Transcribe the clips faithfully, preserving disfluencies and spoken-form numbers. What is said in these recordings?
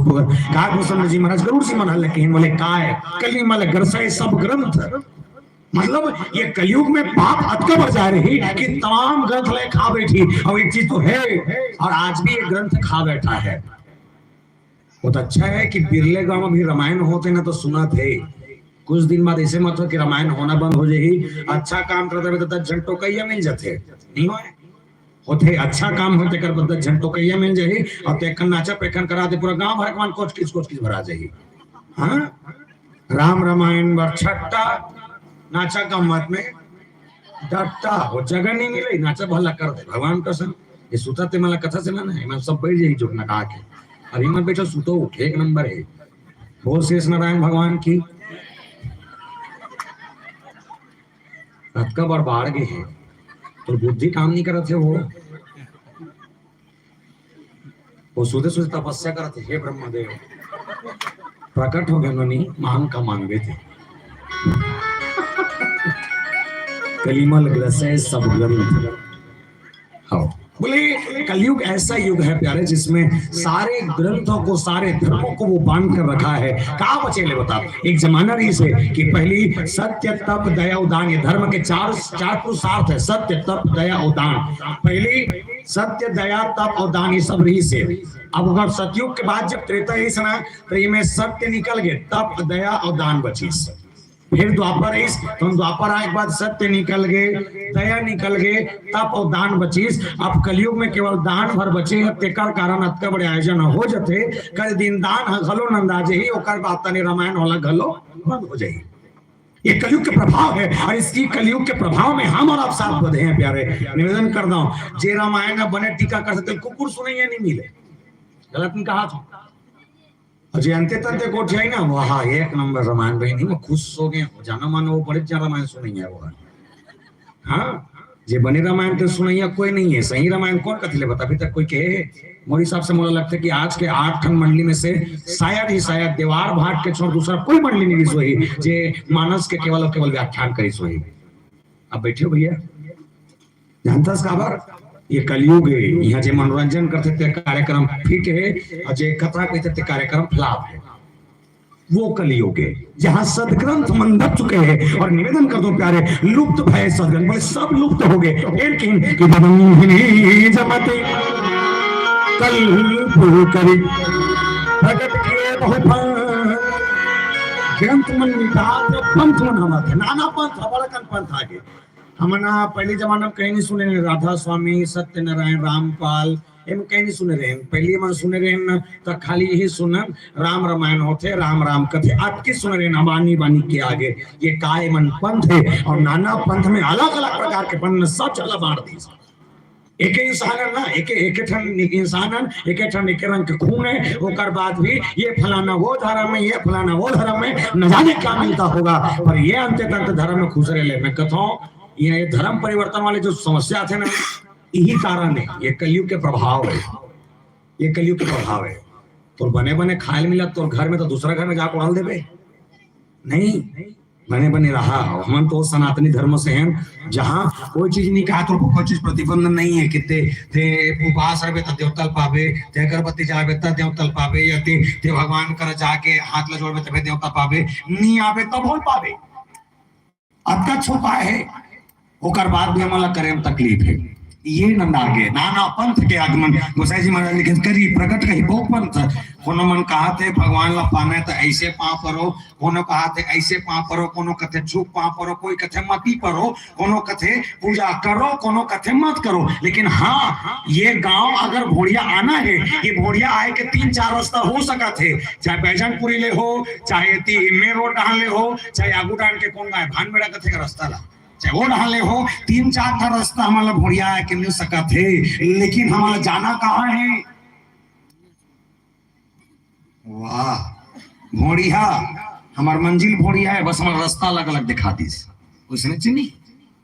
का गोस्वामी जी महाराज गरुड़ जी मन ह लेके बोले, "काय कली मल ग्रसय सब ग्रंथ।" मतलब ये कलयुग में पाप अतका बढ़ जा रही कि तमाम ग्रंथ ले खा बैठी। और एक चीज तो है, और आज भी ये ग्रंथ खा बैठा है। बहुत अच्छा है कि बिरले गांव में भी रामायण होते ना तो सुनत हे। कुछ दिन बाद ऐसे मत हो कि रामायण होना बंद हो जाही। अच्छा काम करत रहे तो दस झन टोकइया मिल जाथे, नहीं होय? होथे, अच्छा काम होथे, तेकर बदला झन टोकइया मिल जाही। और तेकर नाचा पेखन करा दे, पूरा गांव भर के मन कोचकिच कोचकिच भरा जाही। हाँ, राम रामायण बर छट्टा, नाचा गम्मत में डट्टा, वो जगह नहीं मिले, नाचा भला कर दे भगवान कसम। ये सुता ते मला कथा से ना ना, मैं सब बैठ जाही जोक नका के। अभी मत बैठो, सुतो उठे, एक नंबर है। बोल शेष नारायण भगवान की। अतका बड़ बाढ़ गे हे, तो बुद्धि काम नहीं करत हे वो। वो सुते सुते तपस्या करत हे, "हे ब्रह्मदेव, प्रकट हो गए नोनी, मांग का मांग देते।" कली मल ग्रसय सब ग्रंथ। हाँ, बोले कलयुग ऐसा युग है प्यारे, जिसमें सारे ग्रंथों को, सारे धर्मों को वो बांध कर रखा है। का बचे ले बता, एक जमाना रहिस हे कि पहली सत्य, तप, दया, उदान, ये धर्म के चार, चार पुरुषार्थ है, सत्य, तप, दया, उदान। पहली सत्य, दया, तप और दान, ये सब रहिस हे। अब अगर सतयुग के बाद जब त्रेता रहिस ना, तो ये में सत्य निकल गए, तप, दया और दान बचिस। फिर द्वापर रहिस, तो द्वापर आए के बाद सत्य निकल गए, दया निकल गए, तप और दान बचिस। अब कलयुग में केवल दान भर बचे हे, तेकर कारण अतका बड़े आयोजन हो जथे। कर दिन दान ह घलो नंदा जही, ओकर बाद तने रामायण वाला घलो बंद हो जाही। ये कलयुग के प्रभाव है, और इसी कलयुग के प्रभाव में हम और आप साथ बधे हैं प्यारे। निवेदन कर दो, जे रामायण में बने टीका कर सकते, कुकुर सुनइया नहीं मिले, गलत नहीं कहा था। और जे अंते तंते गोठियाई ना, वाह, एक नंबर रामायण बहिनी, मैं खुश हो गए। जाना मानो वो बड़े जन रामायण सुनइया वो है। हाँ, जे बने रामायण के सुनइया कोई नहीं है। सही रामायण कौन कथे ले बता, अभी तक कोई कहे है? मोर हिसाब से मोला लगता है कि आज के आठ ठन मंडली में से शायद ही शायद देवार भाट के छोड़ दूसरा कोई मंडली नहीं रहिस होही जे मानस के केवल और केवल व्याख्यान करिस होही। अब बैठे हो भैया, जानता है काबर? ये कलयुग है, यहाँ जे मनोरंजन करते ते कार्यक्रम फिट है, और जे कथा कहते ते कार्यक्रम फ्लॉप है। वो कलयुग है, जहाँ सदग्रंथ मन दब चुके हैं। और निवेदन कर दो प्यारे, लुप्त भय सदग्रंथ, बोले सब लुप्त हो गए। फिर किन कि बदंगिनी जमते कल्प करी, प्रकट किए बहु पंथ। ग्रंथ मन मिटा दे, पंथ मन हवा थे, नाना पंथ, बड़कन पंथ आगे। हमन ह पहली जमाना में कहीं नहीं सुने रहे, राधा स्वामी, सत्यनारायण, रामपाल, एम कहीं नहीं सुने रहे। पहली मन सुने रहे न, तो खाली यही सुनन, राम रामायण होथे, राम राम कथे, अतके सुने रहे न, बानी बानी के आगे। ये काय मन पंथ है, और नाना पंथ में अलग अलग प्रकार के पंथ, सब चला बांट दी। एक इंसान है ना, एक, एक ठन इंसान है, एक ठन एक रंग के खून है, ओकर बाद भी ये फलाना वो धर्म है, ये फलाना वो धर्म है, न जाने क्या मिलता होगा, पर ये अंत तक धर्म में खुश रह ले। मैं कहता हूँ, ये धर्म परिवर्तन वाले जो समस्या थे ना, यही कारण है, ये कलयुग के प्रभाव है, ये कलयुग के प्रभाव है। तो बने बने खाए मिला, तो घर में तो दूसरा घर में जाकर डाल देवे, नहीं, बने बने रहा। हमन तो सनातनी धर्म से हैं, जहाँ कोई चीज नहीं कहा, तो कोई चीज प्रतिबंध नहीं है कि ते, ते उपास रहबे त देवता ल पाबे, ते अगरबत्ती जाबे त देवता ल पाबे, या ते, ते भगवान कर जाके हाथ ल जोड़बे तबे देवता पाबे, नहीं आबे तब हो पाबे। अतका छुपा है, ओकर बाद भी हमन ला करे में तकलीफ है। ये नंदा गे, नाना पंथ के आगमन। गोसाई जी महाराज लिखे, "करी प्रकट कही बहु पंथ।" कोनो मन कहा थे भगवान ला पाना है तो ऐसे पाँव परो, कोनो कहा थे ऐसे पाँव परो, कोनो कथे छुप पाँव परो, कोई कथे मती परो, कोनो कथे पूजा करो, कोनो कथे मत करो। लेकिन हाँ, ये गांव अगर भोड़िया आना है, ये भोड़िया आए के तीन चार रास्ता हो सकत है, चाहे बैजनपुरी ले हो, चाहे एती मेन रोड डहान ले हो, चाहे आगू डहान के कौन गाय भानबेड़ा कथे का रास्ता ला, चाहे वो डहान ले हो, तीन चार ठा रास्ता हमन ला भोड़िया आए के मिल सकत है, लेकिन हमन ला जाना कहाँ है? वाह, भोड़िया, हमार मंजिल भोड़िया है, बस हमार रास्ता अलग अलग दिखा दीस। उसने चिन्ही,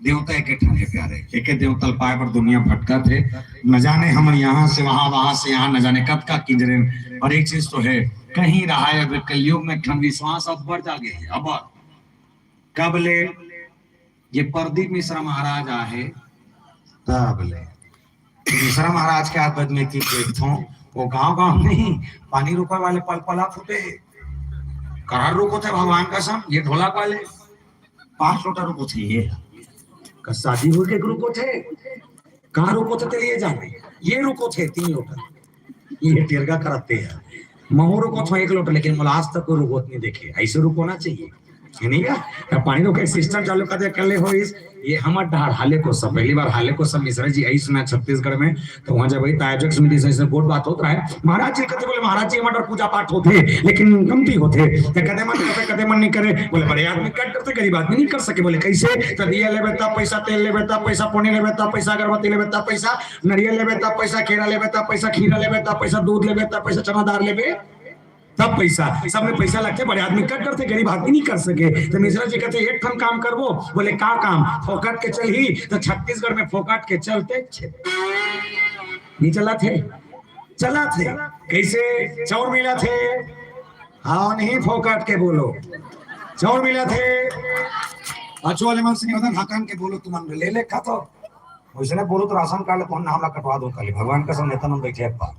देवता एक ठन है प्यारे, एक देवता ल पाए बर दुनिया भटकत है। न जाने हमन यहाँ से वहाँ, वहाँ से यहाँ, न जाने कतका किंजरे। और एक चीज तो है, कहीं रहा है, अब कलयुग में एक ठन विश्वास अब बढ़ जागे है। अब कब ले ये प्रदीप मिश्रा महाराज आहे, तब ले मिश्रा महाराज के हाथ में चीज देखथों, वो गांव गांव नहीं, पानी रुके वाले पल पला फूटे। कहाँ रुको थे भगवान कसम, ये ढोलक वाले पांच लोटा रुको थे ये। का शादी हो के रुको थे, कहाँ रुको थे तेरे ये जाने, ये रुको थे तीन लोटा, ये टेरगा कराते हैं। महू रुको थे एक लोटा, लेकिन मोला आज तक कोई रुकोत नहीं देखे। ऐसे रुको ना चाहिए, है नहीं क्या? तब पानी रोके सिस्टम चालू कर दे, कर ले हो इस, ये हमर डहार हाले को सब, पहली बार हाले को सब मिश्रा जी आई सुना छत्तीसगढ़ में, तो वहाँ जब वही आयोजक समिति से, से गोठ बात होत रहा है, महाराज जी कथे बोले, "महाराज जी, हमर पूजा पाठ होथे, लेकिन कमती होथे।" तो कदे मन करे, कदे मन नहीं करे, बोले, "बड़े आदमी कट करते, गरीब आदमी नहीं कर सके।" बोले, "कैसे?" तो दिया लेबे तब पैसा, तेल लेबे तब पैसा, पोनी लेबे तब पैसा, अगरबत्ती लेबे तब पैसा, नरियल लेबे तब पैसा, केरा लेबे तब पैसा, खीरा लेबे तब पैसा, दूध लेबे तब पैसा, चना दार लेबे तब पैसा, सब में पैसा लगथे। बड़े आदमी कट करथे, गरीब आदमी नहीं कर सके। तो मिश्रा जी कहते, "एक ठन काम करबो।" बोले, "का काम?" "फोकट के चलही।" तो छत्तीसगढ़ में फोकट के चलते छे-, नहीं चलत हे, चलत हे। कैसे? चाउर मिलत हे, हाँ नहीं, फोकट के बोलो, चाउर मिलत हे। अचो वाले मन से निवेदन, हकन के बोलो, तुमन ले ले खा तो। वैसने बोलो तो राशन कार्ड ले तुमन नाम ला कटवा दो, काली भगवान कसम, नेता मन बैठे अब्बा।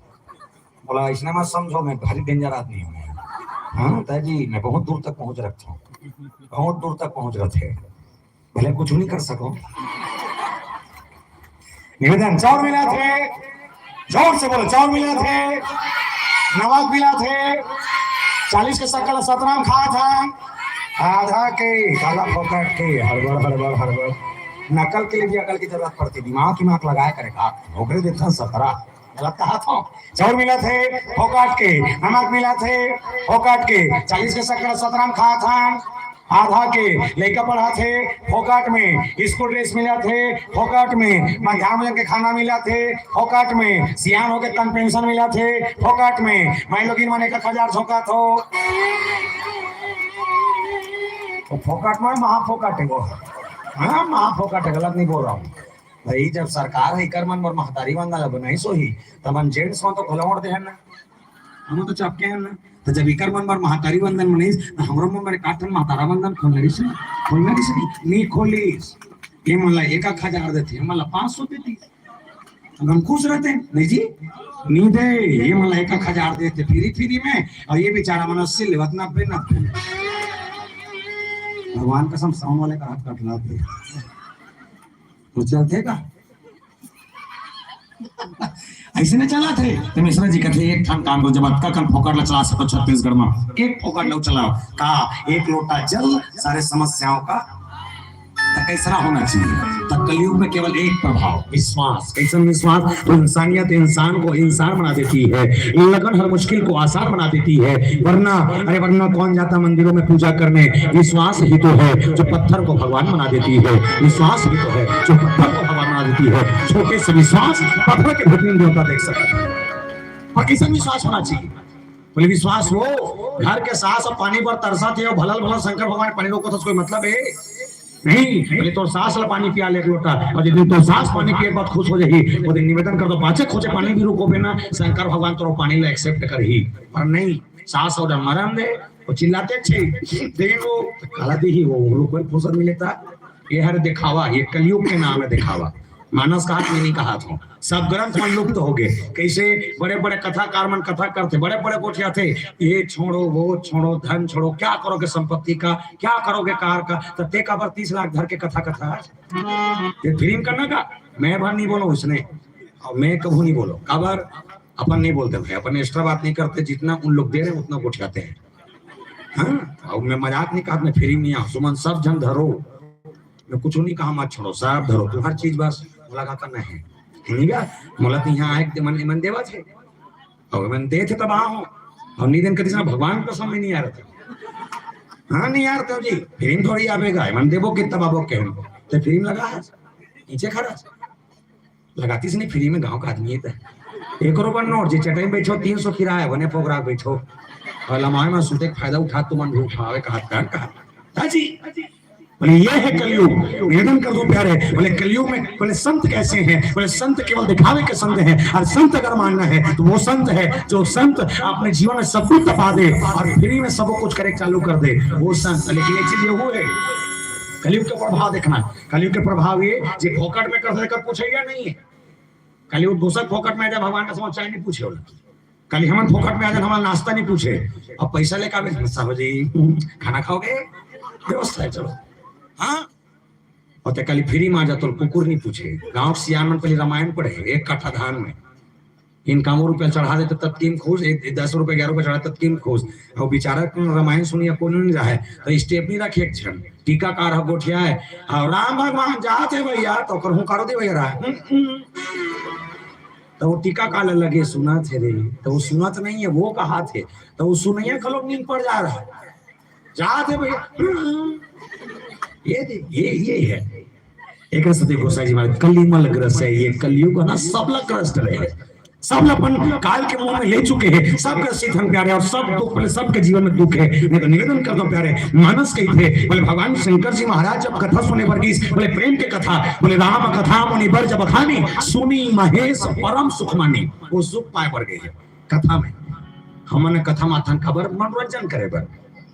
बोला, "इसने मत समझो, मैं भारी डेंजर आदमी हूँ मैं।" हाँ, ताई जी, मैं बहुत दूर तक पहुंच रखता हूँ, बहुत दूर तक पहुंच रखे, भले कुछ नहीं कर सको। निवेदन, चाउर मिलत हे, जोर से बोलो, चाउर मिलत हे, नमक मिलत हे, चालीस के शक्कर सतराम खात हन, आधा के काला फोकट के, हड़बड़, हड़बड़, हड़बड़। नकल के लिए भी अकल की जरूरत पड़ती, दिमाग, दिमाग लगाए करे का, ओकरे देखन सतरा, गलत कहा था। चाउर मिलत हे, फोकट के, नमक मिलत हे, फोकट के, चालीस के शक्कर सतराम खात हन, आधा के लइका पढ़त हे, फोकट में स्कूल ड्रेस मिलत हे, फोकट में मध्याह्न भोजन के खाना मिलत हे, फोकट में सियान होके तन पेंशन मिलत हे, फोकट में मैं लोगिन मन एक हजार झोंकत हो। तो फोकट में महा फोकट है वो। हाँ, महा फोकट है, गलत नहीं बोल रहा हूँ। भाई, जब सरकार है, इकर मन बर महतारी वंदन ला बनाइस होही, त मन जेंट्स मन तो खोला ओढ़ दे हन ना, हम तो चपके हन ना। तो जब इकर मन बर महतारी वंदन बनाइस, त हमरो मन बर एक आठ ठन महतारा वंदन खोलना रहिस ना, खोलना रहिस ना, नी खोलिस। ये मन ला एक एक हजार देथे, हमन ला पाँच सौ देती, अब हम खुश रहते हैं। नहीं जी, नी दे, ये मन ला एक एक हजार देथे फ्री फ्री में, और ये बेचारा मन अस्सी लेवत, नब्बे, नब्बे। भगवान कसम, साउंड वाले का हाथ काट लाते। वो चलथे का? ऐसे नहीं चलत हे। तो मिश्रा जी कहते, "एक ठन काम करो, जब अतका कन फोकट ला चला सको छत्तीसगढ़ में, एक फोकट ला चलाओ।" का? एक लोटा जल सारे समस्याओं का। तो कैसा होना चाहिए? तो कलयुग में केवल एक प्रभाव, विश्वास। कैसन विश्वास? तो इंसानियत इंसान को इंसान बना देती है, लगन हर मुश्किल को आसान बना देती है। वरना, अरे वरना कौन जाता मंदिरों में पूजा करने? विश्वास ही तो है जो पत्थर को भगवान बना देती है। विश्वास ही तो है जो पत्थर को भगवान बना देती है। छोटे से विश्वास पत्थर के भीतरी में देवता देख सकता है। पर कैसा विश्वास होना चाहिए? बोले, विश्वास वो घर के सास पानी बर तरसत हे, भलल भलल शंकर भगवान पानी रोको तो कोई मतलब है? नहीं। बोले, तोर सास ला पानी पिया ले एक लोटा, और जिस दिन तोर सास पानी पिए के बाद खुश हो जाही, वो दिन निवेदन कर दो, पाछे खोजे पानी भी रुकोबे ना, शंकर भगवान तोरो पानी ला एक्सेप्ट करही। पर नहीं, सास और मरन दे, वो चिल्लाते छे, दे वो, काला दे ही वो, वो कोई फुर्सत मिले था। ये हर दिखावा, ये कलयुग के नाम है दिखावा। मानस का हाथ में नहीं कहा था, सब ग्रंथ मन लुप्त हो गए। कैसे बड़े बड़े कथाकार मन कथा करते, बड़े बड़े गोठियाते, ये छोड़ो, वो छोड़ो, धन छोड़ो, क्या करोगे संपत्ति का, क्या करोगे कार का? तो ते काबर तीस लाख धर के कथा कथा है? ये फिल्म करना का? मैं भर नहीं बोलो उसने, और मैं कभू नहीं बोलो। काबर? अपन नहीं बोलते भाई, अपन एक्स्ट्रा बात नहीं करते, जितना उन लोग दे रहे हैं उतना गोठियाते हैं। हाँ, और मैं मजाक नहीं कहा, मैं फिल्म नहीं आ, सुमन सब जन धरो, मैं कुछ नहीं कहा, मत छोड़ो, सब धरो, तू हर चीज बस मुलाकात करना है, है नहीं क्या? मुला तो यहाँ आए के मन, मन देवा थे, और मन दे थे तब आओ, और निधन कति ना भगवान को समझ नहीं आ रहा था। हाँ, नहीं यार, तो जी, फिल्म थोड़ी आवेगा, मन देवो के तब आबो के हम, तो फिल्म लगा है, नीचे खड़ा है। लगातीस नहीं, फ्री में गांव का आदमी है तो। एक रुपया नोट, जे चटाई में बैठो, तीन सौ किराया, बने पोगरा बैठो। और लमाए में सूते के फायदा उठा, तुमन भी उठावे का हाथ पैर का। हाँ जी। बोले, ये है कलयुग। निवेदन कर दो प्यारे, बोले, कलयुग में, बोले, संत कैसे हैं? बोले, संत केवल दिखावे के संत हैं, और संत अगर मानना है तो वो संत है जो संत अपने जीवन में सब कुछ तपा दे और फ्री में सब कुछ करे चालू कर दे, वो संत। लेकिन एक चीज ये हुआ है, कलयुग का प्रभाव देखना, कलयुग के प्रभाव ये जे फोकट में कर सके, पूछे या नहीं है। कलयुग घुसक फोकट में आ जाए, भगवान का समझ चाहे नहीं पूछे वाला। कल हमन फोकट में आ जान, हमन नाश्ता नहीं पूछे, अब पैसा लेकर आवे, "साहब जी, खाना खाओगे?" व्यवस्था है, चलो। हाँ, और ते कल फ्री में आ जा तो कुकुर नहीं पूछे। गांव के सियान मन पहले रामायण पढ़े, एक कट्ठा धान में इनकामो रुपया चढ़ा देते, तब कीम खुश, एक, दस रुपया, ग्यारह रुपया चढ़ा, तब कीम खुश। और बेचारा कौन रामायण सुनिया, कौन नहीं रहा है, तो स्टेप नहीं रखे एक क्षण। टीकाकार ह गोठिया है, और "राम भगवान जात है भैया", तो ओकर हूँ करो दे भैया रहा है। हम्म, हम्म। तो वो टीका काला लगे, सुना थे रे, तो वो सुनत नहीं है, वो कहा थे, तो वो सुनैया का लोग नींद पड़ जा रहा है, जात है भैया। ये दे-, ये, ये है। एक सती गोसाई जी महाराज, कलिमल ग्रस है ये, कलयुग है ना, सबला ग्रस्त रहे, सब अपन काल के मुंह में ले चुके हैं, सबका सीत हन प्यारे, और सब दुख, बोले, सबके जीवन में दुख है। नहीं तो निवेदन करता हूँ प्यारे, मानस कही थे, बोले, भगवान शंकर जी महाराज जब कथा सुने बर गिस, बोले, प्रेम के कथा, बोले, "राम कथा मुनि बर जब बखानी, सुनी महेश परम सुख मानी।" वो सुख पाए बर गए हैं कथा में। हमन कथा माथन खबर मनोरंजन करे बर,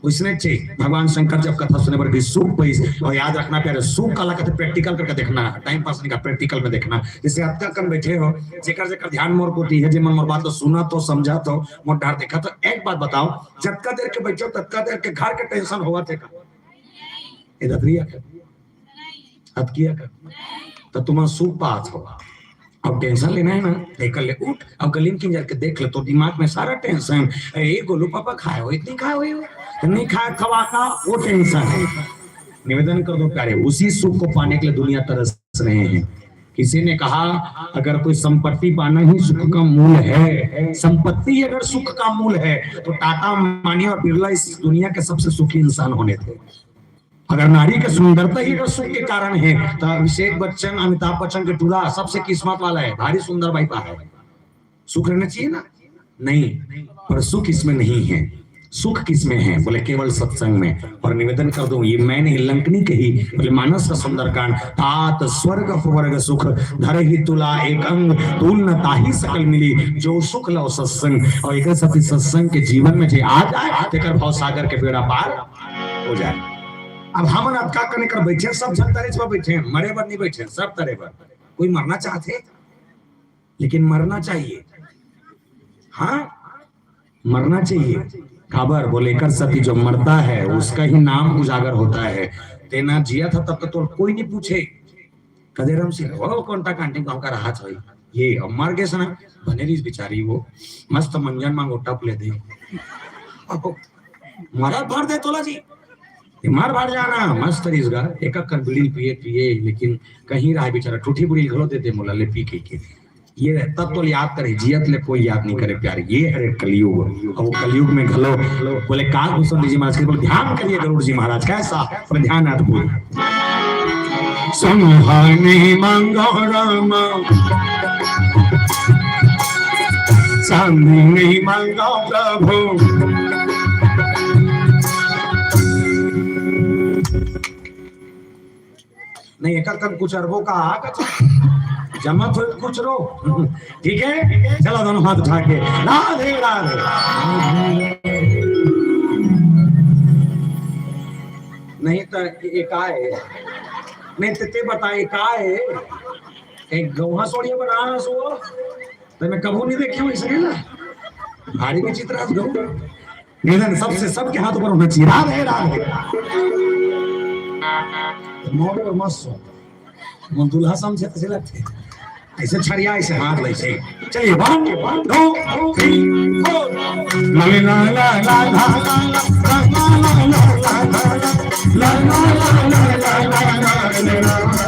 उसने चाहिए। भगवान शंकर जब कथा सुने बर गिस, सुख पाइस। और याद रखना प्यारे, सुख काला कथे, प्रैक्टिकल करके देखना, टाइम पास नहीं का, प्रैक्टिकल में देखना। जैसे अतका कन बैठे हो, जेकर जेकर ध्यान मोर कोती है, जे मन मोर बात ला सुना तो, समझा तो, मोर डार देखा तो, एक बात बताओ, जतका देर के बैठे हो, ततका देर के घर के टेंशन होवत है का? ए दतरिया का, अतकिया का, तो तुम सुख पात हो। अब टेंशन लेना है ना, तो एकर ले उठ, अब गली में किंजर के देख ले, तो दिमाग में सारा टेंशन, "ए गोलू पापा खाए हो, इतनी खाए हुए हो, तो नहीं खाए, खवा का, वो टेंशन है।" निवेदन कर दो प्यारे, उसी सुख को पाने के लिए दुनिया तरस रहे हैं। किसी ने कहा, अगर कोई संपत्ति पाना ही सुख का मूल है, संपत्ति ही अगर सुख का मूल है, तो टाटा, अंबानी और बिरला इस दुनिया के सबसे सुखी इंसान होने थे। अगर नारी के सुंदरता ही अगर सुख के कारण है, तो अभिषेक बच्चन, अमिताभ बच्चन के टूरा सबसे किस्मत वाला है, भारी सुंदर बाई पा है। सुख रहना चाहिए ना? नहीं, पर सुख इसमें नहीं है। सुख किसमें है? बोले, केवल सत्संग में। और निवेदन कर दूं, ये मैं नहीं, लंकनी कही, बोले, मानस का सुंदरकांड, "तात स्वर्ग अपवर्ग सुख, धरहि तुला एक अंग, तूल न ताहि सकल मिली, जो सुख लव सत्संग।" और एक साथी सत्संग के जीवन में जे आ जाए, तेकर भव सागर के बेड़ा पार हो जाए। अब हमन अतका कने कर बैठे, सब झन तरेच बर बैठे, मरे बर नहीं बैठे, सब तरे बर। कोई मरना चाहते, लेकिन मरना चाहिए। हाँ, मरना चाहिए। काबर? बोले, एकर सती जो मरता है, उसका ही नाम उजागर होता है। तेना जिया था तब तो तोर कोई नहीं पूछे। कदे राम सिंह, "वो कौन टा कांटी गांव का रहा था?" ये अब मर गए सना, बने रहीस बेचारी वो, मस्त मंजन मांग ओटा ले दे। मरत भर दे तोला जी, ये मर भर जाना, मस्त रहीस गा, एक अक्कन बीड़ी पिए, पिए, लेकिन कहीं रहा बेचारा, ठूठी बुढ़ी घलो दे दे मोला, ले पी के, के। ये तब तो याद करे, जियत ले कोई याद नहीं करे प्यार, ये हरे कलयुग। और वो कलयुग में घलो बोले, काल भूषण जी महाराज के बोले, ध्यान करिए गरुड़ जी महाराज, कैसा? बोले, ध्यान अद्भुत। सुनहानी मांगो राम, चांदनी मांगो प्रभु। नहीं, एक कन कुछ अरबों का आ, जमा थोड़ी कुछ रो। ठीक है, चलो दोनों हाथ उठा के, राधे राधे। नहीं तो एक आए, नहीं तो ते बता, एक आए, एक गौहा सोड़िया बनारस हो, तो मैं कबू नहीं देखी हूँ इसलिए ना, भारी विचित्र आज गौ। निवेदन सबसे, सबके हाथ ऊपर होना चाहिए। राधे राधे। मोड़ पर मत सो, वो दूल्हा समझे तो लगते ऐसे छड़िया, ऐसे हाथ ले से। चलिए, वन, टू, थ्री, फोर। ला ला ला ला ला ला ला ला ला ला ला ला ला ला ला ला ला ला ला।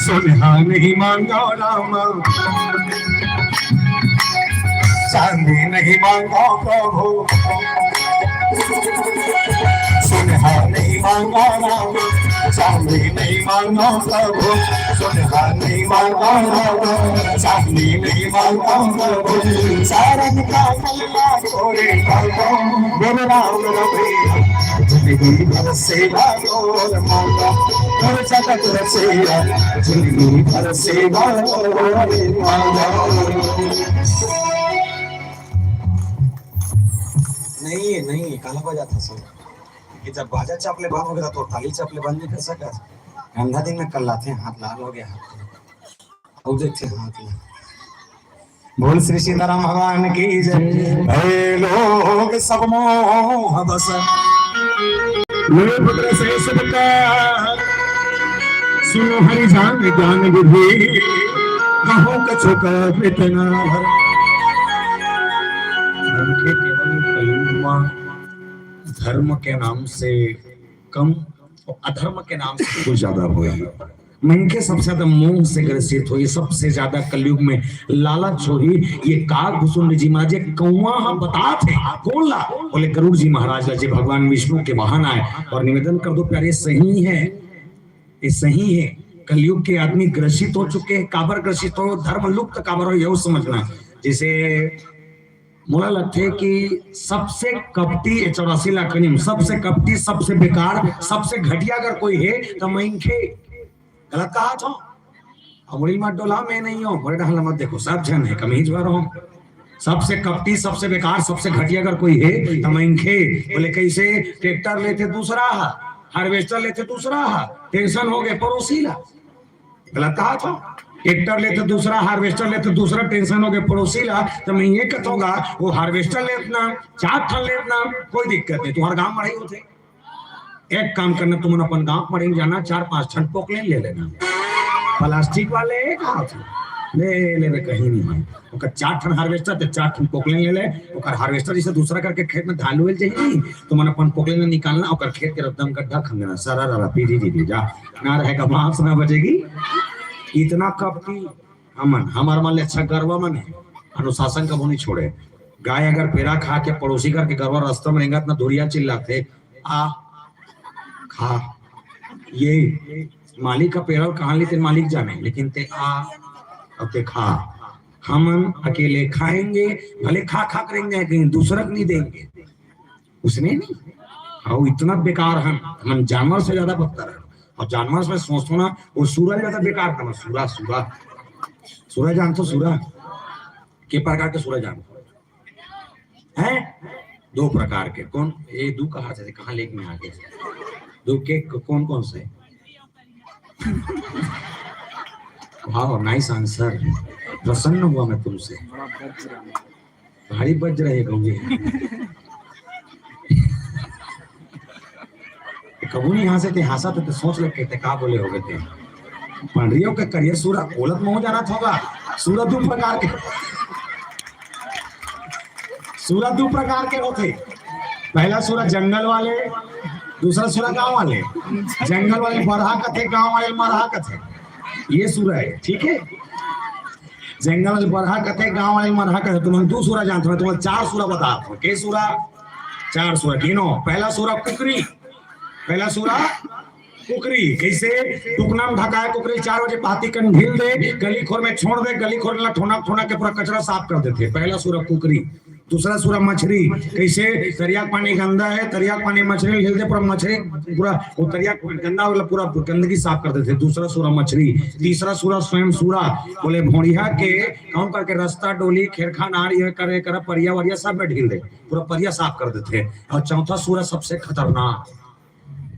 सोना नहीं मांगा रामा, चांदी नहीं मांगा प्रभु, सोना नहीं मांगा रामा, चांदी नहीं मांगो प्रभु, सोना नहीं मांगो प्रभु, चांदी नहीं मांगो प्रभु, सारन का कल्याण करे प्रभु। बोलो राम बोलो भैया, जिंदगी भर सेवा और मांगा, और जगत रचेगा, जिंदगी भर सेवा और मांगा। नहीं है, नहीं है, काला बजा था सब। कि जब बाजा चाप ले बंद हो गया तो ताली चाप ले बंद नहीं कर सका। ठंडा दिन में कर लाते हैं, हाथ लाल हो गया, हाथ। और देखते हैं, हाथ लाल। बोल श्री सीताराम भगवान की जय। हे लोग सब मोह बस, लोभ द्वेष सबका, सुनो हरि जान ज्ञान विधि, कहो कछु कवित ना। धर्म के केवल कलयुग में धर्म के नाम से कम और अधर्म के नाम से कुछ ज्यादा होही। मनखे सबसे ज्यादा मोह से ग्रसित होही, सबसे ज्यादा कलयुग में लालच होही। ये काकभुसुंड जी महाराज, ये कौआ ह बतात हे, कौन ला? बोले गरुड़ जी महाराज ला, जे भगवान विष्णु के वाहन आय। और निवेदन कर दो प्यारे, सही है, ये सही है। कलयुग के आदमी ग्रसित हो चुके हैं। काबर ग्रसित हो? धर्म लुप्त काबर हो, यहू समझना। जैसे मोला लगथे कि सबसे कपटी, ये चौरासी लाख के नियम, सबसे कपटी, सबसे बेकार, सबसे घटिया अगर कोई है, तो मनखे। गलत कहा था? अब उड़ी मत डोला, मैं नहीं हूँ, बड़े डहला मत देखो, सब झन है, कमीज भर हो। सबसे कपटी, सबसे बेकार, सबसे घटिया अगर कोई है, तो मनखे। बोले, कैसे? ट्रैक्टर लेथे दूसरा हा, हार्वेस्टर लेथे दूसरा हा, टेंशन हो गए पड़ोसी ला। गलत कहा था? ट्रैक्टर लेथे दूसरा, हार्वेस्टर लेथे दूसरा, टेंशन हो गए पड़ोसी ला। तो मैं ये कहूंगा, वो हार्वेस्टर लेतना, चार ठन लेतना, कोई दिक्कत नहीं, तुम्हारा गांव बढ़ाई होते। एक काम करना, तुमन अपन गांव पड़े जाना, चार पांच ठन पोकलेन ले लेना, प्लास्टिक वाले। कहा था? ले लेवे, कहीं नहीं है। ओकर चार ठन हार्वेस्टर, ते चार ठन पोकलेन ले ले। ओकर हार्वेस्टर जैसे दूसरा करके खेत में धान लुएल चाहिए, तुमन अपन पोकलेन निकालना, ओकर खेत के रद्दा म गड्ढा खंगना, सरा ररा, पीढ़ी दीदी जा, ना रहेगा बांस, ना बजेगी। इतना कपटी हमन, हमार मन ले अच्छा गरवा मन है, अनुशासन कभू नहीं छोड़े। गाय अगर पेरा खा के पड़ोसी घर के गरवा रास्ता में रेंगत ना, धुरिया चिल्लाथे, "आ, खा।" ये मालिक का पेरा कहाँ लेते, मालिक जाने, लेकिन ते आ और ते खा। हमन अकेले खाएंगे, भले खा खा करेंगे, कहीं दूसरा को नहीं देंगे। उसने नहीं। हाँ, वो इतना बेकार है, हम जानवर से ज्यादा बदतर है। और जानवर से सोचो ना, वो सूरा ज्यादा बेकार है, सूरा, सूरा। सूरा जानथो, सूरा? के प्रकार के सूरा जानथो? हैं? दो प्रकार के। कौन? ये दो कहा थे, कहाँ लेके में आ गए? दो के क-, कौन कौन से? वाह, नाइस आंसर, प्रसन्न हुआ मैं तुमसे। भारी बज रहे गौरी। कबू नहीं हंसे थे, हंसा थे तो सोच लग के थे, का बोले हो गए थे। पंडरियों के करियर सूरा, ओलत में हो जाना था होगा। सूरा दो प्रकार के, सूरा दो प्रकार के होते। पहला सूरा जंगल वाले, दूसरा सूरा गांव वाले। जंगल वाले बरहा कथे, गांव वाले मरहा कथे। ये सूरा है, ठीक है? जंगल वाले बरहा कथे, गांव वाले मरहा कथे। तुमन दो सूरा जानते हो, तुमन चार सूरा बता दो। के सूरा? चार सूरा गिनो। पहला सूरा कुकरी, पहला सूरा कुकरी। कैसे? टुकना में ढकाए कुकरी, चार बजे पाती कन ढील दे, गली खोर में छोड़ दे, गली खोर ला ठोना ठोना के पूरा कचरा साफ कर देथे। पहला सूरा कुकरी। दूसरा सूरा मछरी। कैसे? तरिया के पानी गंदा है, तरिया के पानी मछरी ढील दे, पूरा मछरी, पूरा वो तरिया के गंदा वाला पूरा गंदगी साफ कर देथे। दूसरा सूरा मछरी। तीसरा सूरा स्वयं सूरा, बोले भोड़िया के काम करके रास्ता डोली, खेरखा नार, ये करे, करे, परिया वरिया सब में ढील दे, पूरा परिया साफ कर देथे। और चौथा सूरा सबसे खतरनाक,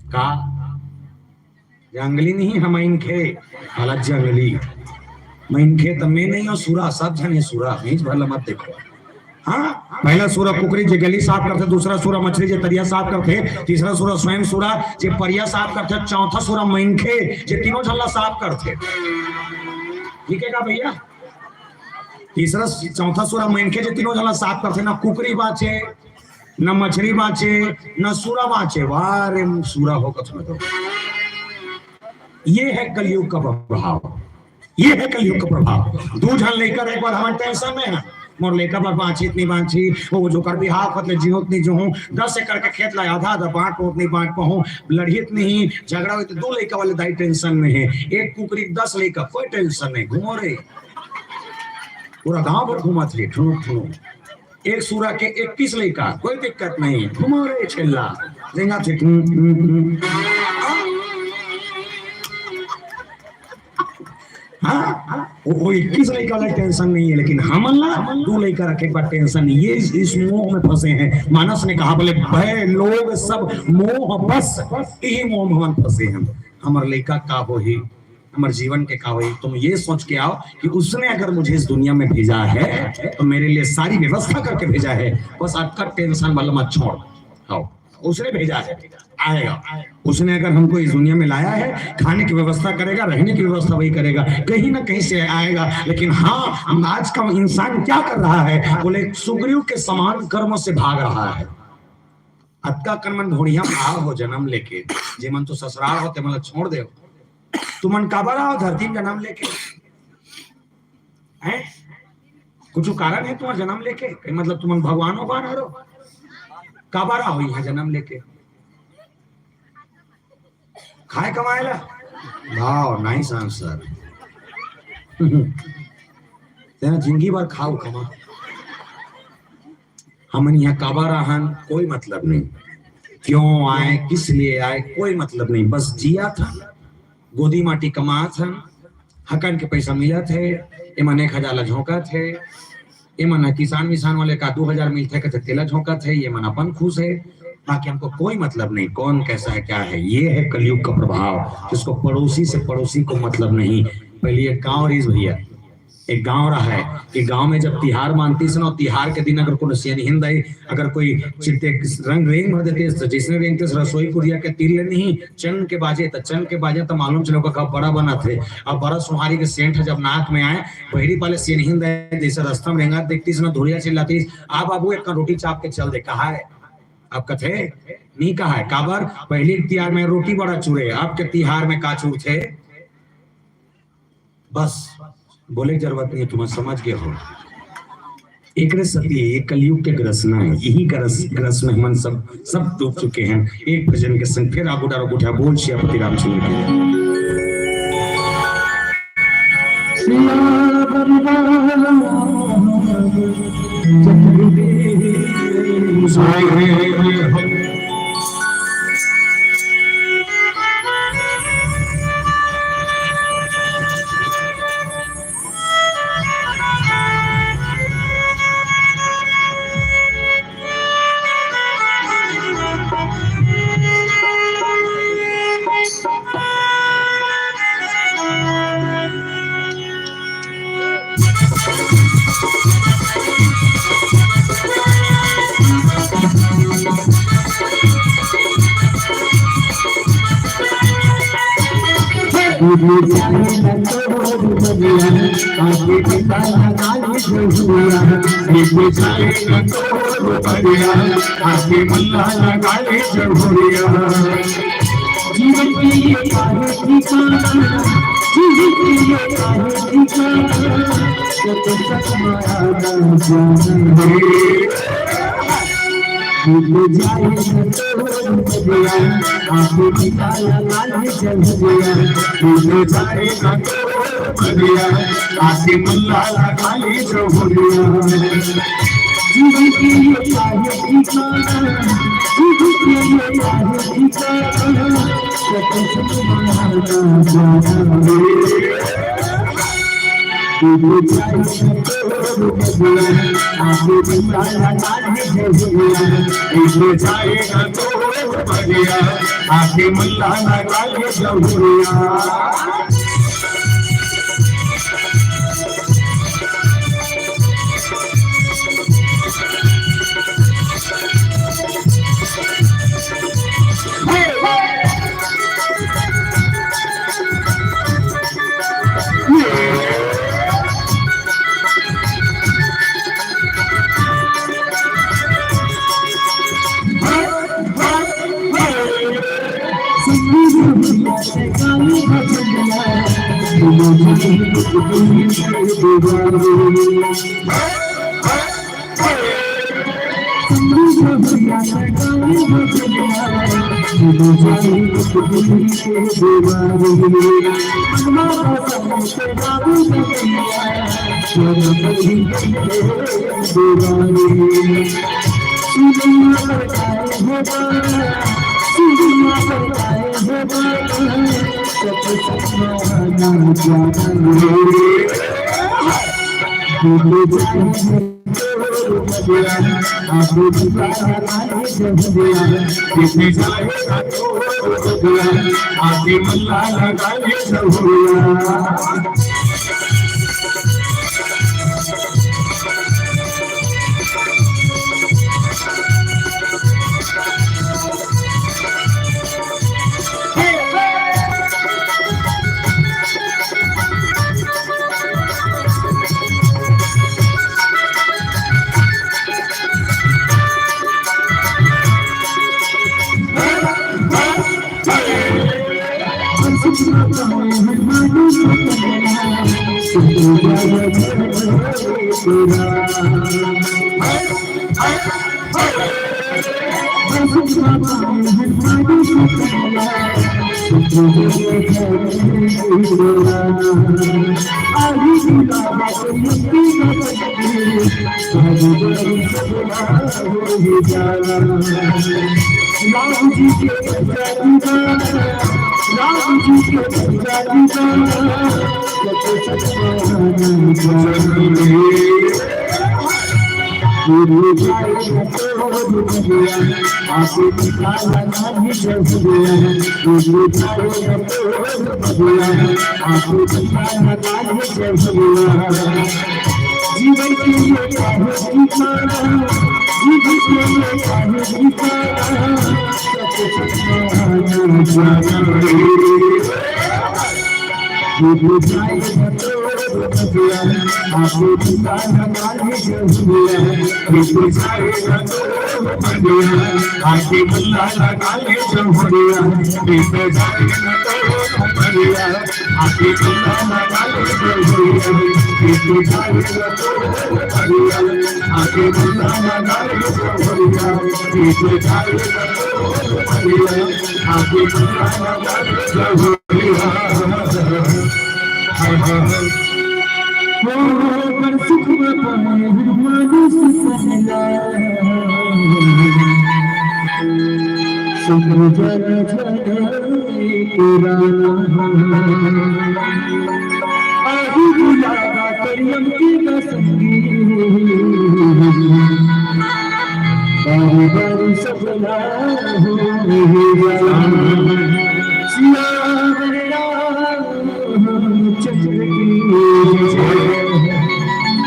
का? जंगली नहीं है, मनखे, अलग जंगली। मनखे तो मैं नहीं हूँ, सूरा, सब झन है सूरा, बीच भर ला मत देखो। हाँ, पहला सूरा कुकरी जे गली साफ करथे, दूसरा सूरा मछरी जे तरिया साफ करथे, तीसरा सूरा स्वयं सूरा जे परिया साफ करथे, चौथा सूरा मनखे जे तीनों झन ला साफ करथे। ठीक है का भैया? तीसरा, चौथा सूरा मनखे जे तीनों झन ला साफ करथे, ना कुकरी बाचे, ना मछरी बाचे, ना सूरा बाचे। वाह रे सूरा हो कथन तो। ये है कलयुग का प्रभाव, ये है कलयुग का प्रभाव। दो झन लेकर एक बार हम टेंशन में हैं, मोर लइका बर बांचित नहीं बांची, वो जो कर बिहाव खत ले जीवत नहीं जो हूँ, दस एकड़ के खेत ला आधा आधा बांट होत नहीं बांट पाहूँ, लड़ियत नहीं, झगड़ा होई तो दू लइका वाले दाई टेंशन में है, एक कुकरी दस लइका, कोई टेंशन नहीं, घूमो रे। पूरा गांव भर घूमत रही, ठुनुक ठुनुक। एक सूरा के इक्कीस लइका, कोई दिक्कत नहीं, घूमो रे छेल्ला। रेंगा थे, हम्म, हम्म, हम्म। हाँ, हाँ, वो, वो इक्कीस लइका वाला टेंशन नहीं है, लेकिन हमन ला दू लइका रखे के बाद टेंशन नहीं। ये इस, इस मोह में फंसे हैं। मानस ने कहा, बोले, "भय लोग सब मोह बस, यही मोह में हमन फंसे हैं।" हमर लइका का होही, हमर जीवन के का होही। तुम ये सोच के आओ कि उसने अगर मुझे इस दुनिया में भेजा है, तो मेरे लिए सारी व्यवस्था करके भेजा है। बस आपका टेंशन वाला मत छोड़। हाँ, उसने भेजा है, आएगा। उसने अगर हमको इस दुनिया में लाया है, खाने की व्यवस्था करेगा, रहने की व्यवस्था वही करेगा, कहीं ना कहीं से आएगा। लेकिन हाँ, हम आज का इंसान क्या कर रहा है? बोले, सुग्रीव के समान कर्म से भाग रहा है। अतका कन मन भोड़िया में आ हो जन्म लेके, जे मन तो ससुराल हो, ते मन ला छोड़ दे। तुमन काबर आओ धरती में जन्म लेके? हैं? कुछ कारण है तुम्हारा जन्म लेके? कहीं मतलब तुमन भगवान भगवान हरो? काबर आओ यहाँ जन्म लेके? खाए कमाए ला? वाह, nice answer। तेरा जिंदगी भर खाओ कमा। हमन यहाँ काबर आहन, कोई मतलब नहीं। क्यों आए, किस लिए आए, कोई मतलब नहीं। बस जिया था, गोदी माटी कमात हन, हकन के पैसा मिलत हे, एमन एक हजार ला झोंकत हे, एमन ह किसान मिसान वाले का दू हजार मिलथे, कथे तेला झोंकत हे, ये मन अपन खुश हे, बाकी हमको कोई मतलब नहीं, कौन कैसा है, क्या है। ये है कलयुग का प्रभाव, जिसको पड़ोसी से पड़ोसी को मतलब नहीं। पहले एक गाँव रहीस भैया, एक गाँव रहा है कि गाँव में जब तिहार मानतीस ना, तिहार के दिन अगर कोनो सियनहिन दाई अगर कोई चित्ते रंग रेंग भर देतीस, तो जैसने रेंगतीस रसोई कुरिया के तीर ले नहीं, चंग के बाजे, त चंग के बाजे त मालूम चले ओकर बड़ा बनत हे। अब बड़ा सोहारी के सेंट जब नाक में आए, बहिरी पाले सियनहिन दाई जैसे रस्ता में रेंगत देखतीस ना, धुरिया चिल्लातीस, "आ बाबू, एक रोटी चाप के चल दे।" कहा है? अब कथे, "नहीं कहा है।" काबर? पहली तिहार में रोटी बड़ा चूरे, अब के तिहार में का चूरथे? बस, बोले के जरूरत नहीं है, तुमन समझ गए हो। एकरे सती ये कलयुग के ग्रसना है, यही ग्रस, ग्रस में हमन सब, सब डूब चुके हैं। एक भजन के संग फिर आगू डारो गुठा बोल सियापति रामचंद्र की। जीवन के लिए काहे ठिकाना, जीवन के लिए काहे ठिकाना, जब तक माया ना जाना। बीत जाए न तोर मरिया, आंखों की काला काली जंगलिया। बीत जाए न तोर मरिया, आंखें मल्ला काली जंगलिया। जीवन के लिए काहे ठिकाना, जीवन के लिए काहे ठिकाना, जब तक माया ना जाना। आके मल्ला लगा के जहुरिया।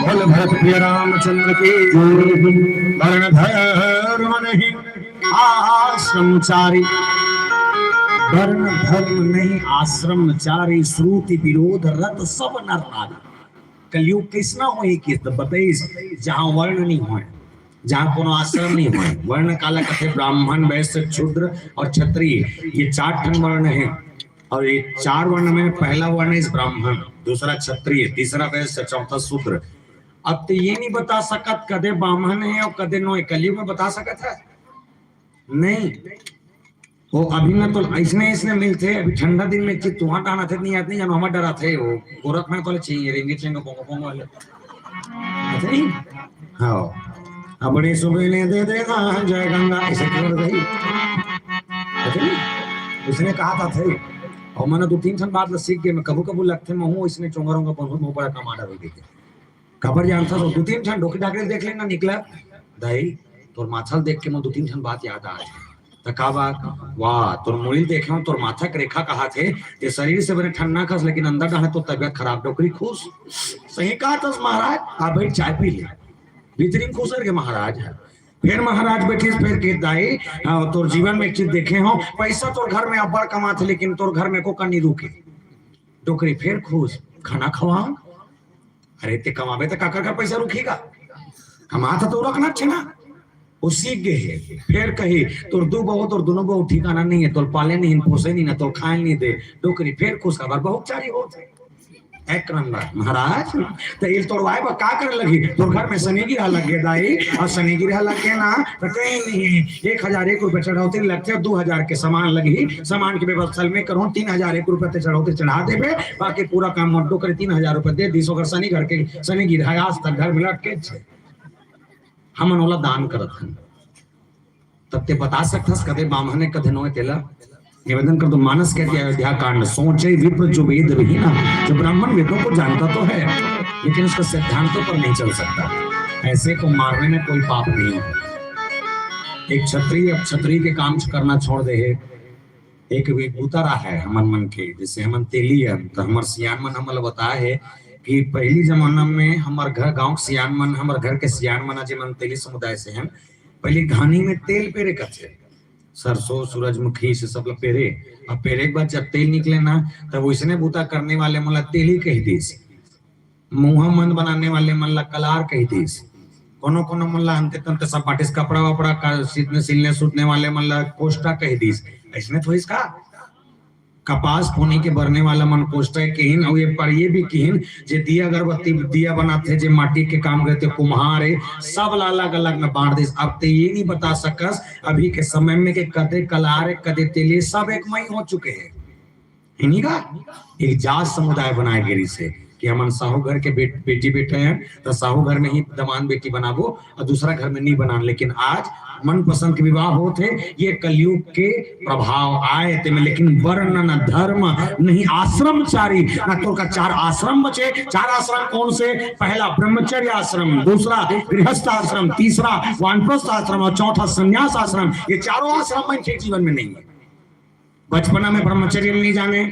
बोल भरत प्रिय रामचंद्र की जय। वर्ण धर्म नहीं आश्रमचारी, वर्ण धर्म नहीं आश्रमचारी, श्रुति विरोध रत सब नर नारी। कलयुग कइसना होही कि त बताइस, जहाँ वर्ण नहीं होय, जहाँ कोनो आश्रम नहीं होय। वर्ण काला कथे? ब्राह्मण, वैश्य, शूद्र और क्षत्रिय, ये चार ठन वर्ण हे। और ये चार वर्ण में पहला वर्ण इस ब्राह्मण, दूसरा क्षत्रिय, तीसरा वैश्य, चौथा शूद्र। अब तो ये नहीं बता सकत कदे ब्राह्मण हे और कदे नोय, कलयुग में बता सकत हे? नहीं। वो अभी ना तो अइसने, अइसने मिलथे, अभी ठंडा दिन में कि तुहां टाना थे, नहीं आते, जानो हमार डरा थे, वो गोरख में तो चाहिए, रेंगे चेंगे, पोंगो, पोंगो वाले। अच्छा नहीं? हाँ। अब बड़े सुबह ने दे देना, जय गंगा, ऐसे कर गई। अच्छा नहीं? उसने कहा था थे, और मैंने दो तीन ठन बात सीख गए, मैं कभू कभू लगथे, मैं हूँ, इसने चोंगा रोंगा, बहुत बड़ा कमांडर हो गई। काबर जानथस, दू तीन ठन डोकरी डाकरी देख लेना निकला। दाई, तोर माथा ल देख के मोर दू तीन ठन बात याद आ गे। त का बात? वाह, तोर मुड़ी ल देखे हंव, तोर माथा के रेखा कहाथे, ते शरीर से बने ठन्ना कस, लेकिन अंदर डाहर तोर तबियत खराब, डोकरी खुश। सही कहथस महाराज, आ बइठ चाय पी ले, भीतरी म खुश हे रे महाराज। फेर महाराज बइठिस, फेर कहिस दाई, हाँ, तोर जीवन में एक चीज देखे हंव, पइसा तोर घर में अब्बड़ कमाथे, लेकिन तोर घर में एको कन नइ रुके। डोकरी फेर खुश, खाना खवाओ। अरे ते कमाबे त काकर का पइसा रुकही गा? कमात ह तो रखना छे ना। वो सीख गे हे। फेर कही, तोर दू बहू, तोर दूनों बहू ठिकाना नहीं हे, तोर पाले नहीं, पोसे नहीं ना, तोर खाए नहीं दे। डोकरी फेर खुश, काबर बहू चारी होत हे। एक नंबर महाराज। तो इल तोड़वाए बर का करे लगही? तोर घर में शनि ग्रह लग गे दाई, और शनि ग्रह लग गे ना तो कहीं नहीं। एक हजार एक रुपया चढ़ौती लगथे, दू हजार के सामान लगही, सामान के व्यवस्था मैं करूँ, तीन हजार एक रुपया ते चढ़ौती चढ़ा देबे, बाकी पूरा काम मोर डोकरी तीन हजार रुपया दे दिस। अगर शनि घर के शनि ग्रह आज तक घर में लटके छे, हमन ओला दान करत हन। तब ते बता सकथस कदे बाम्हन हे कदे नोहे तेला? निवेदन कर दो, मानस कहती है अयोध्या कांड, सोचे विप्र जो वेद विहीना, जो ब्राह्मण वेदों को जानता तो है लेकिन उसका सिद्धांतों पर नहीं चल सकता, ऐसे को मारने में कोई पाप नहीं है। एक क्षत्रिय अब क्षत्रिय के काम करना छोड़ दे हे, एक एक बुता रहा है हमन मन के, जैसे हमन तेली है तो हमर सियान मन हमन ला बताए हे कि पहली जमाना में हमर घर गांव के सियान मन, हमर घर के सियान मन जे मन तेली समुदाय से हैं, पहले घानी में तेल पेरे करथे, सरसों सूरजमुखी से सब ला पेरे। अब पेरे के बाद जब तेल निकले ना तब वैसने बुता करने वाले मन ला तेली कह दिस, मुंहा मन बनाने वाले मन ला कलार कह दिस, कोनो कोनो मन ला अंते तंते सब बांटिस, कपड़ा वपड़ा का सीतने सिलने सूतने वाले मन ला कोष्टा कह दिस। ऐसने थोड़िस का? कपास पुनी के बरने वाला मन कोष्टा किहिन, अउ ये पर ये भी किहिन जे दिया अगरबत्ती दिया बनाथे, जे माटी के काम करथे कुम्हार हे, सब ला अलग अलग में बांट दिस। अब ते ये नहीं बता सकस अभी के समय में के कदे कलार हे, कदे तेली, सब एक मई हो चुके हे। इन्हीं का एक जात समुदाय बनाए गिरी से कि हमन साहू घर के बेट, बेटी बेटे हैं तो साहू घर में ही दमान बेटी बनाबो और दूसरा घर में नहीं बनान। लेकिन आज मनपसंद के विवाह होत हे, ये कलयुग के प्रभाव आए तेमे। लेकिन वर्ण न धर्म नहीं आश्रम चारी, ना तोर का चार आश्रम बचे। चार आश्रम कौन से? पहला ब्रह्मचर्य आश्रम, दूसरा गृहस्थ आश्रम, तीसरा वानप्रस्थ आश्रम और चौथा संन्यास आश्रम। ये चारों आश्रम मन के जीवन में नहीं है। बचपना में ब्रह्मचर्य नहीं जाने,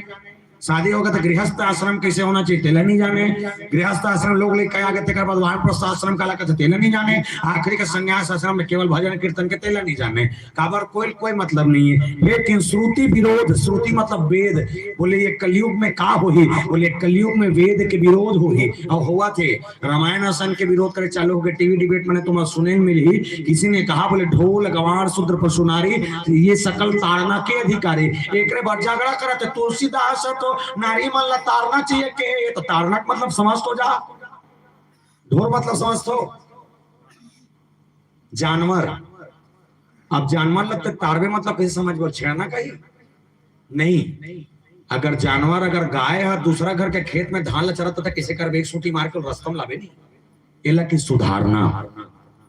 शादी होगा तो गृहस्थ आश्रम कैसे होना चाहिए तेला नहीं जाने, गृहस्थ आश्रम लोग लेके आगे तेकर बाद वानप्रस्थ आश्रम काला कहथे तेला नहीं जाने, आखिरी का संन्यास आश्रम में केवल भजन कीर्तन के तेला नहीं जाने। काबर? कोई कोई मतलब नहीं है। लेकिन श्रुति विरोध, श्रुति मतलब वेद, बोले ये कलयुग में का होही? बोले कलयुग में वेद के विरोध होही। और हुआ थे रामायण असन के विरोध करे चालू हो गए, टीवी डिबेट में तुम्हें सुने मिलही, किसी ने कहा बोले ढोल गवार शूद्र पशु नारी, ये सकल ताड़ना के अधिकारी। एकरे बर झगड़ा करत हे तुलसीदास ह तो नारी मन ला ताड़ना चाहिए के, ये तो ताड़ना के मतलब समझ तो जा, ढोल मतलब समझ तो जानवर। अब जानवर लगते ताड़बे मतलब कैसे समझ बोल छेड़ना का ही नहीं। अगर जानवर अगर गाय ह दूसरा घर के खेत में धान ला चरत त किसे करबे? एक सूटी मार के रस्ता में लाबे नहीं। एला की सुधारना,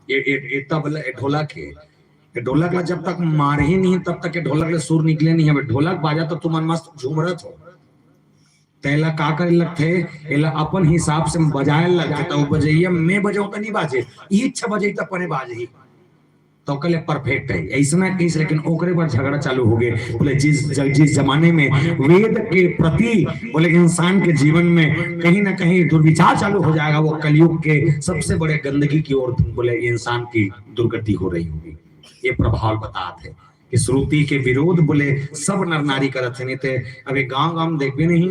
ये, ये, ये तबला, ये ढोलक है। ये ढोलक ला जब तक मारही नहीं तब तक ये ढोलक ले सुर निकले नहीं। अब ढोलक बाजा तो तुमन मस्त झूमरत हो, तेला का करे लगथे? एला अपन हिसाब से बजाए लगथे। तो बजैया मैं बजाऊं तो नहीं बाजे, इच्छा बजई तो अपने बाजही, तो ओकर ले परफेक्ट है। ऐसना केस, लेकिन ओकरे बर झगड़ा चालू हो गए। बोले जिस ज-, जिस जमाने में वेद के प्रति बोले इंसान के जीवन में कहीं ना कहीं दुर्विचार चालू हो जाएगा, वो कलयुग के सबसे बड़े गंदगी की ओर बोले इंसान की दुर्गति हो रही होगी। ये प्रभाव बताते हैं कि श्रुति के विरोध बोले सब नर नारी करत हे। नहीं ते अभी गांव गांव में देखबे नहीं,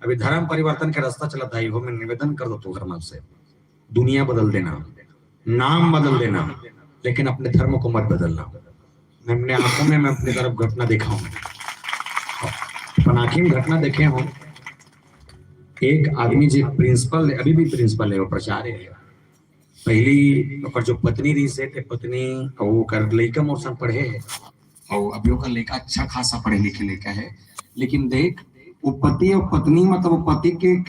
अभी धर्म परिवर्तन के रास्ता चलत आई हो। मैं निवेदन कर दो तुहर मन से, दुनिया बदल देना, नाम बदल देना, लेकिन अपने धर्म को मत बदलना। मैं अपने आंखों में, मैं अपनी तरफ घटना देखा हूँ, अपन आंखी में घटना देखे हूँ। एक आदमी जी प्रिंसिपल, अभी भी प्रिंसिपल है, वो प्राचार्य है। पहली ओकर जो पत्नी रही से, ते पत्नी, वो कर लइका मोर संग पढ़े है, और अभी ओकर लइका अच्छा खासा पढ़े लिखे लइका है। लेकिन देख, वो पति और पत्नी, मतलब वो पति के